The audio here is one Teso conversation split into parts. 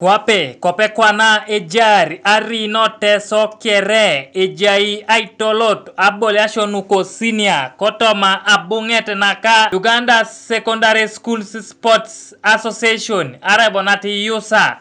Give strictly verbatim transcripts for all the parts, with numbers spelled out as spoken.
Kwape, kope kwana ejaar arino Teso kere ejai aitolot aboliasio nuko sinia kotoma abuŋet naka Uganda Secondary Schools Sports Association arai bo nat yusa.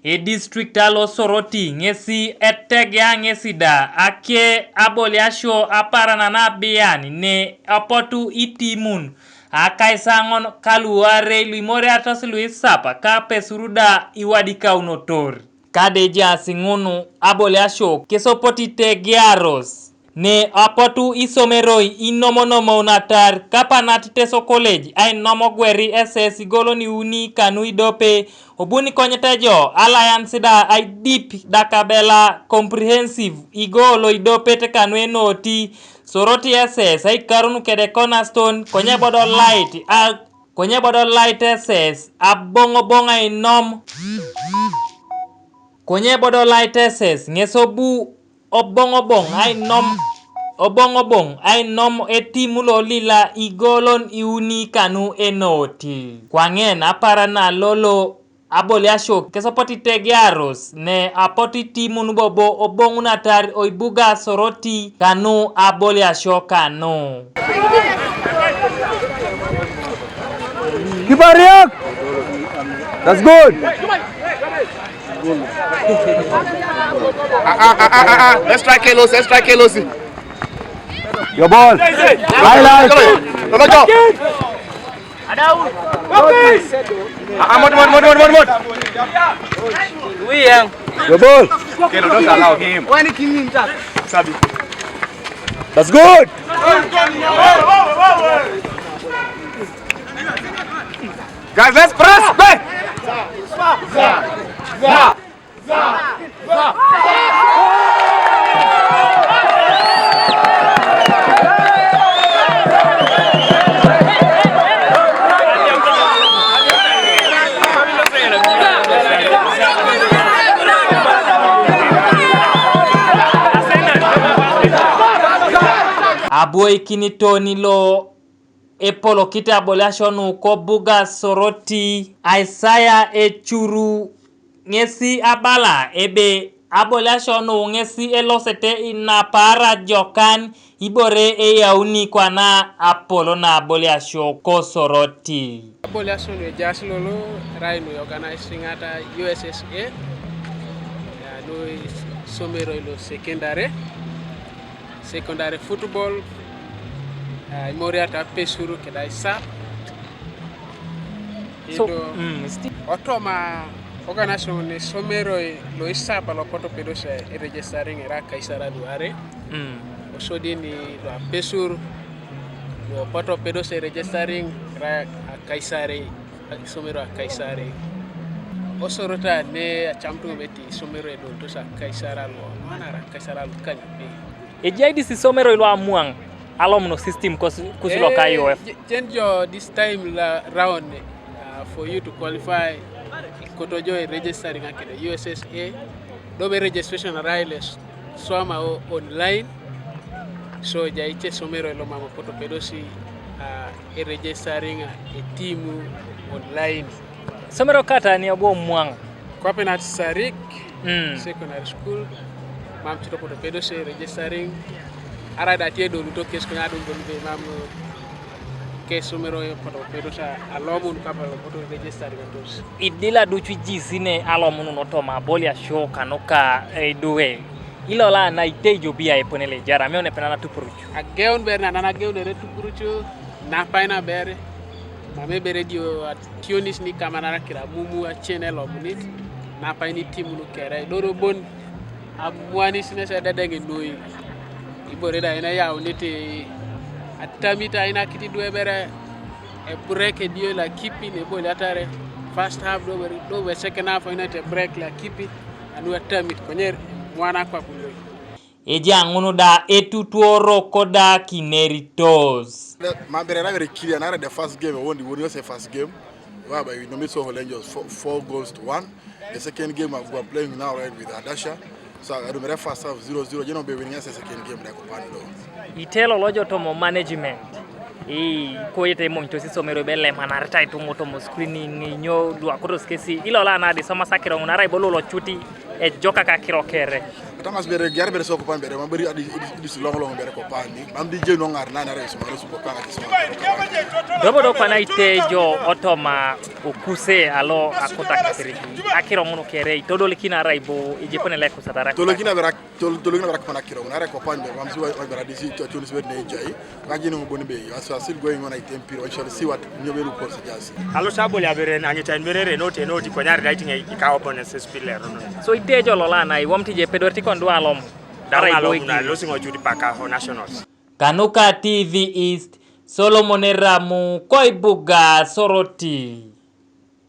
Edistrict alo Soroti ŋesi etegea ŋesi da ake aboliasio aparan nabian ne apotu itimun akaisaŋon kaluarei luimoriatos luisap ka apesur da iwadikaunotor. Kadejaas ŋun aboliasio kesopot itegearos ne apotu isomeroi inomonomounatar kapanat Teso College ainom gweri eses igolon iuni kanu idope obuni konyit ejo Alliance da aidip dakabela comprehensive igolo idopet kanu enoti Soroti eses aikarun kede Cornerstone konye bodo light a konye bodo light eses aboŋoboŋ ainom konye bodo light eses ŋes obu oboŋoboŋ ainom oboŋoboŋ ainom etimu lo lila igolon iuni kanu enoti. Kwaŋen aparan na lolo aboliasio kesopot itegearos ne apotu itimun bobo oboŋunatar oibuga Soroti kanu aboliasio kanu. Kibariak. That's good. Ah, ah, ah, ah, ah, ah. Let's try K L O C. Let's try K L O C. Your ball. Highlight. Lolo jo. Ah, ah, mot, mot, mot, mot, mot, mot. Your ball. Kelo, don't allow him. Sabi. That's good. Guys, let's press. Go. Abwoikinitoni lo epolokit aboliasio nu kobuga Soroti Isaya Echuru ŋesi abala ebe aboliasio nu ŋesi elosete inapaara jokan ibore eyauni kwana apolo na aboliasio ko Soroti. Aboliasio nu ejaas lolo erai nu organizing ata U S S A, ya, nu isomeroi lo secondary, secondary football, ya, imoriata apesur keda isap. So, ido mm, sti- otoma organization ni someroi lo isap alo poto pedosa eregistering era kaisara luare. Mm. Osodini lo apesur lo poto pedosa eregistering era akaisare, isomero akaisare. Osorota ne achamtu meti isomero edontos akaisara lo manara akaisara lo kanyape. Ejai disi isomero ilo amuang alomuno system kus- kusi lo ka U F. Jen jo this time la round, uh, for you to qualify, koto jo registering akede U S S A, dobe registration araile swama o online. So jai che somero ilo mama poto pedosi, uh, e registering a etimu online. Somero kata ni abuo muang. Kwape nat Sarik, mm, secondary school. Mam chito poto pedosi registering. Ara dati edolu to kes kuna dum dolu be mam kesomero poto pedosi alomun kapa poto registering tos. Idila duchu jisine alomun no toma bolia show kanuka, eh, duwe. Ilo la na itejo bia eponele jara me one penana tupuruchu. Ageun ber na nana geun ere tupuruchu na paina ber. Mame bere dio at tionis ni kamanara kira mumu a chene lo munit. Na paini timu no kere doro bon. Amuanis ne se dedenge noi. Ibore da ina ya unit atamita ina kiti duwe bere. E break e dio la kipi ne boli atare. First half do bere do be second half ina te break la kipi. Anu atamit konyer mwana kwa kuloi. Ejaŋunu da etutuoro koda kineritos. Ma bere ra bere kiri anara the first game wondi woni yose first game. Whereby we nomit so Holenjo four, four goals to one. The second game we are playing now right with Adasha. So I remember first half zero zero. You know be winning the second game da kupani do. Itelo lojo tomo management. Ii, koyete emonyito sisomero ebe elemanaritai tung'o tomo screening inyo duakotos kesi ilola nadi somasa akiro ŋun arai bo lolo cuti ejok aka akiro kere. Atamas bere giar bere soko pan bere maberi adi idis long long bere kopani mam di jeno ngar na nare sumaro subo kanga ti sumaro. Dobo do kwana itejo otoma ukuse alo akuta kasiriki akiro ŋun kere itodolikina arai bo ijepone le kusatara. Tolokina bere tolokina bere kopana akiro ŋun arai kopani bere mam si wa bere adisi to chuni sibet ne jai. Kajini ŋun boni be as we are still going on aitempiro we shall see what new bere reports just. Alo sabol ya bere na ngitain bere re note note konyar daiting ikawo bones spiller no. So itejo lola na iwom tije pedorti kon dualom. Daun alom na losing ojudi paka ho nationals. Kanuka T V East, Solomon Eramu, Koibuga, Soroti.